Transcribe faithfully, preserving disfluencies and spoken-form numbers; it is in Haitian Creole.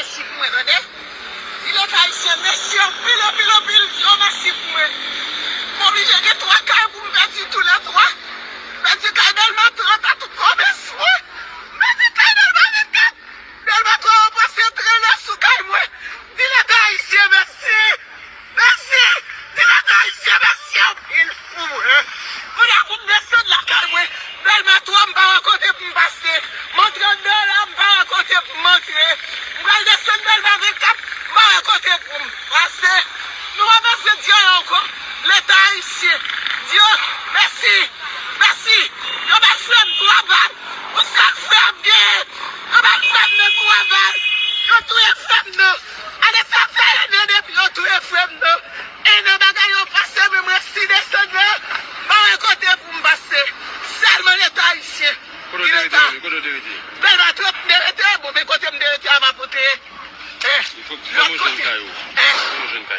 Mèsi pou mwen, tande. Di Leta ayisyen mèsi anpil, anpil, anpil. Di yo mèsi pou mwen. M oblije gen twa kay pou m pèdi toulètwa. M pèdi kay Dèlma trant a tout kòmès mwen. M pèdi kay Dèlma vennkat. Dèlma twa yo pase trennen sou kay mwen. Di Leta ayisyen mèsi. Mèsi! Di Leta ayisyen mèsi anpil pou mwen. Kounye a pou m desann lakay mwen, Dèlma twa, m pa wè kote pou m pase. Mwen trannde la, m pa wè kote pou m antre. M pral desann Dèlma vennkat, m pa wè kote pou m pase. Nou pa bezwen di anyen ankò. Leta ayisyen, di yo mèsi. Mèsi. Yo bat frè m twa bal. Yon sèl frè m genyen. Yo bat frè m nan twa bal. Yo touye frè m nan. Gade sa fè en an depi yo touye frè m nan. En an bagay yo pase, men mwen si desann la, m pa wè kote pou m pase. Sèlman Leta ayisyen. Kote w te rete menm? Kote w te rete? Dèlma trant m te rete, bon, men kote m te rete a m ap antre. Eh, lòt kote. Eh.